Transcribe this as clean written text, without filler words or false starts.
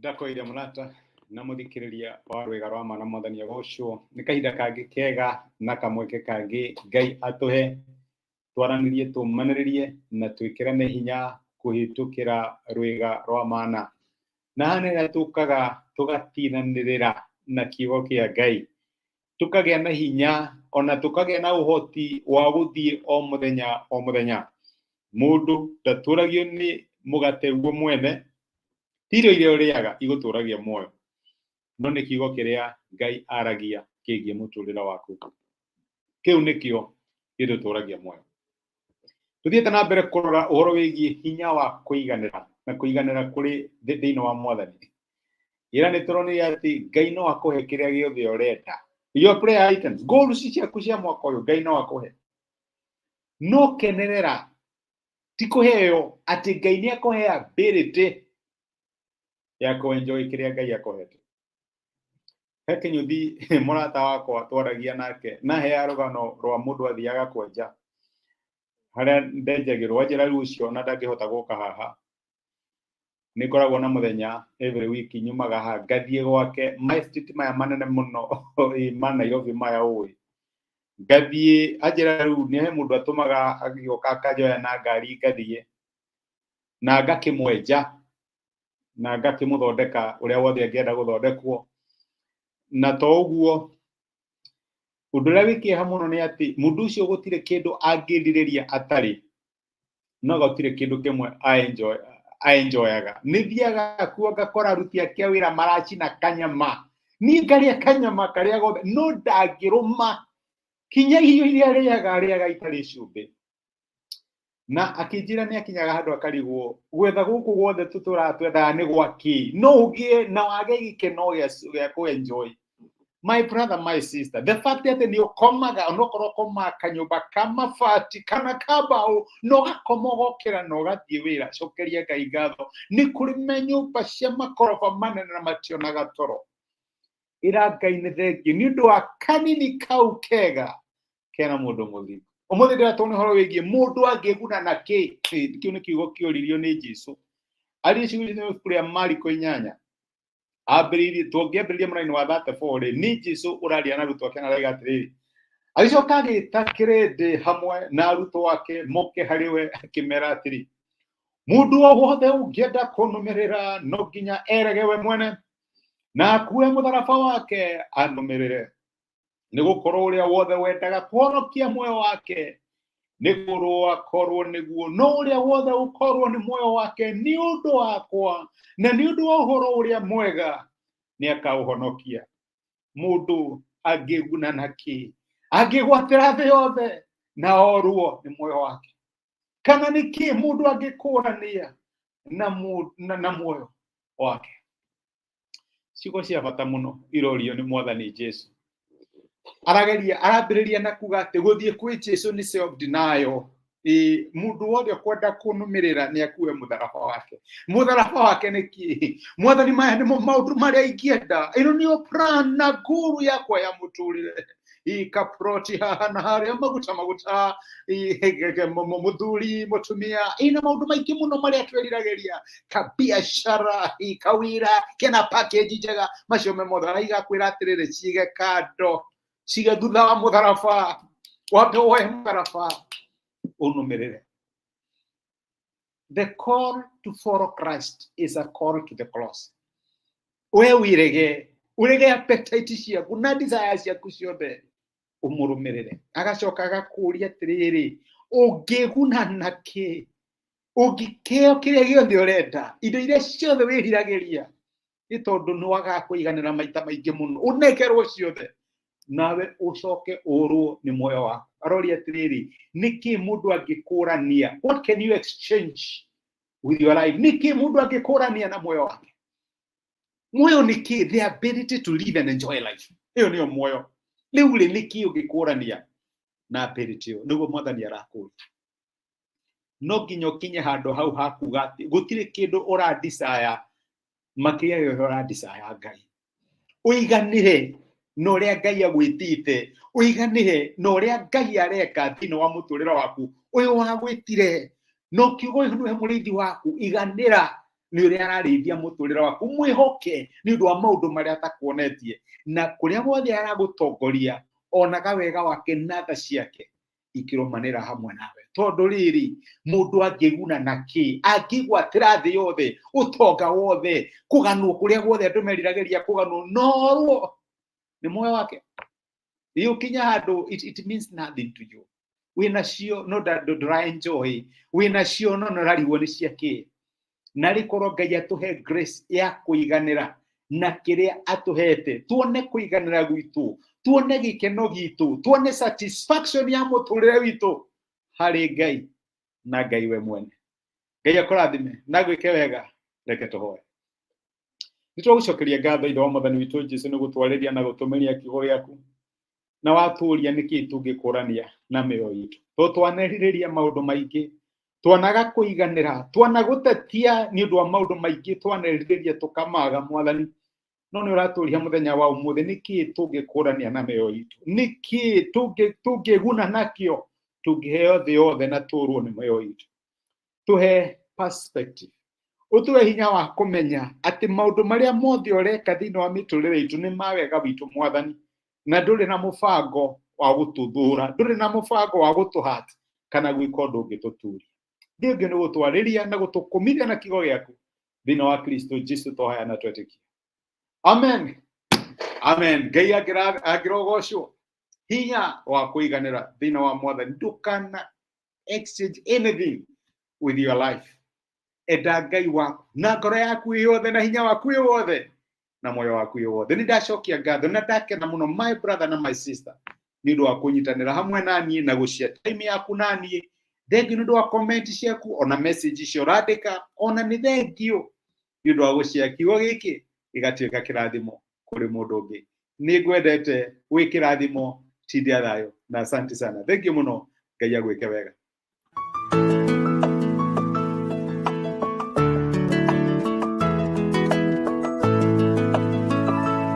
Ndakoire mũrata na mũthikĩrĩria wa rwĩga rwa ma na Mwathani agocwo. Nĩ kahinda kangĩ kega na kamweke kangĩ Ngai atũhe twaranĩrie, tũmanĩrĩrie na twĩkĩrane hinya kũhĩtũkĩra rwĩga rwa mana. Na haha nĩrĩa tũkaga tũgatinanĩrĩra na kiugo kĩa Ngai, tũkagĩa na hinya ona tũkagĩa na ũhoti wa gũthiĩ o mũthenya o mũthenya. Mũndũ ndatũragio nĩ mũgate guo mwene, ti irio iria ũrĩaga igũtũragia muoyo, no nĩ kiugo kĩrĩa Ngai aragia kĩgiĩ mũtũrĩre waku. Kĩu nĩkĩo gĩtũtũragia muoyo. Tũthiĩte na mbere kũrora ũhoro wĩgiĩ hinya wa kũiganĩra na kũiganĩra kũrĩ thĩinĩ wa Mwathani. Ira nĩ tũronire atĩ Ngai no akũhe kĩrĩa gĩothe ũrenda. Your prayer items, goals ciaku cia mwaka ũyũ, Ngai no akũhe. No kenerera ti kũheo atĩ Ngai nĩ akũhe ability ya kũ-enjoy kĩrĩa Ngai akũhete. He kĩnyũthi mũrata wakwa twaragia nake na heaga rũgano rwa mũndũ athiaga kwenja harĩa ndenjagĩrwo, anjĩra rĩu ũcio ona ndangĩhota gũka haha. Nĩ ngoragwo na mũthenya every week nyumaga haha ngathiĩ gwake, ma estate maya manene mũno ma Nairobi maya ũĩ. Ngathiĩ anjĩra rĩu nĩ he mũndũ atũmaga agĩũka akanjoya na ngari ngathiĩ na ngakĩmwenja na ngakĩmũthondeka ũrĩa wothe angĩenda gũthondekwo. Na to ũguo, ũndũ ũrĩa wĩ kĩeha mũno nĩ atĩ mũndũ ũcio gũtirĩ kĩndũ angĩrirĩria atarĩ, no gũtirĩ kĩndũ kĩmwe aenjoyaga. Nĩ thiaga kuo ngakora aruti ake a wĩra maracina kanyama, niĩ ngarĩa kanyama karĩa gothe, no ndangĩrũma kinya irio iria arĩaga, arĩaga itarĩ cumbĩ. Na akĩnjĩra nĩ akinyaga handũ akarigwo gwetha gũkũ guothe tũtũraga twethaga nĩ gwakĩ, no ũgĩe na wage gĩkeno gĩa kũ enjoy. My brother, my sister, the fact atĩ nĩ ũkomaga, onokorwo ũkomaga kanyũmba ka mabati kana ka mbaũ, na ũgakoma ũgokĩra na ũgathiĩ wĩra, cokeria Ngai ngatho. Nĩ kũrĩ me nyũmba cia makoroba manene na mationaga toro. Ĩra Ngai nĩ thengiũ nĩ ũndũ wa kanini kau kega kena mũndũ mũthingu. Ũmũthĩ ndĩratũona ũhoro wĩgiĩ mũndũ angĩguna na kĩ. Kĩu nĩ kiugo kĩoririo nĩ Jesu. Aria ciugo icio ibuku rĩa Mariko 8. Ambĩrĩirie, tũngĩambĩrĩria mũraini wa 34 rĩ, nĩ Jesu ũraria na arutwo ake na arauga atĩrĩrĩ, agĩcoka agĩta kĩrĩndĩ hamwe na arutwo ake moke harĩ we, akĩmera atĩrĩ, mũndũ o wothe ũngĩenda kũnũmĩrĩra no nginya erege we mwene na akue mũtharaba wake anũmĩrĩre. Nĩ gũkorwo ũrĩa wothe wendaga kũhonokia muoyo wake nĩ kũrwo akorwo nĩguo, no ũrĩa wothe ũkorwo nĩ muoyo wake nĩ ũndũ wakwa na nĩ ũndũ wa ũhoro ũrĩa mwega nĩ akaũhonokia. Mũndũ angĩguna na kĩ angĩgwatĩra thĩ yothe na orwo nĩ muoyo wake? Kana nĩ kĩ mũndũ angĩkũrania na muoyo wake? Ciugo cia bata mũno irorio nĩ Mwathani Jesu. Arageria, arambĩrĩria na kuga atĩ gũthiĩ kwĩ Jesu nĩ self denial. Mũndũ wothe ũkwenda kũnũmĩrĩra nĩ akue mũtharaba wake. Mũtharaba wake nĩ kĩ? Mwathani, maya nĩmo maũndũ marĩa ingĩenda, ĩno nĩyo plan na goal yakwa ya mũtũrĩre. Kaproti haha na harĩa, maguta maguta, mũthuri mũtumia, ina maũndũ maingĩ mũno marĩa twĩriragĩria, kabiacara, kawĩra kena package njega, macio me mothe araiga kwĩra atĩrĩrĩ, cige kando, cige thutha wa mũtharaba, wambe woe mũtharaba ũnũmĩrĩre. The call to follow Christ is a call to the cross. We wĩrege, ũrege appetite ciaku na desire ciaku ciothe, ũmũrũmĩrĩre. Agacoka agakũria atĩrĩrĩ, ũngĩguna na kĩ ũngĩkĩo kĩrĩa gĩothe ũrenda, indo iria ciothe wĩriragĩria, nĩ tondũ nĩ wagaga kũiganĩra maita maingĩ mũno, ũnekerwo ciothe nawe ũcoke ũrwo nĩ muoyo waku. Aroria atĩrĩrĩ, nĩkĩ mũndũ angĩkũrania? What can you exchange with your life? Nĩkĩ mũndũ angĩkũrania na muoyo wake? Muoyo nĩ kĩ? The ability to live and enjoy life, ĩyo nĩyo muoyo. Rĩu rĩ, nĩkĩ ũngĩkũrania na ability ĩyo? Nĩguo Mwathani arakũria. No nginya ũkinye handũ hau hakuga atĩ gũtirĩ kĩndũ ũradesire makĩria ya ũrĩa ũradesire Ngai. Ũiganĩre na ũrĩa Ngai agwĩtĩte, ũiganĩre na ũrĩa Ngai areka thĩinĩ wa mũtũrĩre waku ũyũ wagwĩtire, na ũkiuga ũyũ nĩwe mũrĩithi waku, iganĩra. Nĩ ũrĩa ararĩithia mũtũrĩre waku. Mwĩhoke nĩ ũndũ wa maũndũ marĩa atakuonetie, na kũrĩa guothe aragũtongoria onaga wega wake na tha ciake ikĩrũmanĩra hamwe nawe. Tondũ rĩrĩ, mũndũ angĩguna na kĩ angĩgwatĩra thĩ yothe, ũtonga wothe, kũganwo kũrĩa guothe andũ meriragĩria kũganwo, norwo nĩ muoyo wake? Ũkinya handũ it means nothing to you. Wĩna cio no ndũra enjoy, wĩna cio no nĩũrarigwo nĩ cia kĩ. Na rĩkorwo Ngai atũhe grace ya kũiganĩra na kĩrĩa atũhete, tuone kũiganĩra gwitũ, tuone gĩkeno gitũ, tuone satisfaction ya mũtũrĩre witũ harĩ Ngai na Ngai we mwene. Ngai akũrathime na gwĩke wega. Reke tũhoe. Nĩ twagũcokeria ngatho, Ithe wa Mwathani witũ Jesu, nĩ gũtwarĩria na gũtũmĩria kiugo gĩaku, na watũũria nĩkĩ tũngĩkũrania na mĩoyo itũ, to twanerirĩria maũndũ maingĩ, twanaga kũiganĩra, twanagũtetia nĩ ũndũ wa maũndũ maingĩ twanerirĩria tũkamaga, Mwathani. No nĩ ũratũria mũthenya wa ũmũthĩ nĩkĩ tũngĩkũrania na mĩoyo itũ, nĩkĩ tũngĩguna nakĩo tũngĩheo thĩ yothe na tũrwo nĩ mĩoyo itũ. Tũhe perspective, ũtũhe hinya wa kũmenya atĩ maũndũ marĩa mothe ũreka thĩinĩ wa mĩtũrĩre itũ nĩ ma wega witũ, Mwathani, na ndũrĩ na mũbango wa gũtũthũra, ndũrĩ na mũbango wa gũtũhat kana gwĩka ũndũ ũngĩtũturia. Thĩ ũngĩ nĩ gũtwarĩria na gũtũkũmithia na kiugo gĩaku. Thĩinĩ wa Kristo Jesu tũhaya na twetĩkia, amen, amen. Ngai angĩrogocwo. Hinya wa kũiganĩra thĩinĩ wa Mwathani. Ndũkana exchange anything with your life. Enda Ngai waku na ngoro yaku ĩ yothe, na hinya waku wĩ wothe, na moyo waku wĩ wothe. Nĩ ndacokia ngatho na ndakena mũno, my brother na my sister, nĩ ũndũ wa kũnyitanĩra hamwe na niĩ na gũcia time yaku na niĩ. Thengiũ nĩ ũndũ wa comment ciaku ona message icio ũrandĩka, ona nĩ thengiũ nĩ ũndũ wa gũcia kiugo gĩkĩ gĩgatuĩka kĩrathimo kũrĩ mũndũ ũngĩ. Nĩ ngwendete, wĩ kĩrathimo. Tindia thayũ na asante sana. Thengiũ mũno. Ngai agwĩke wega.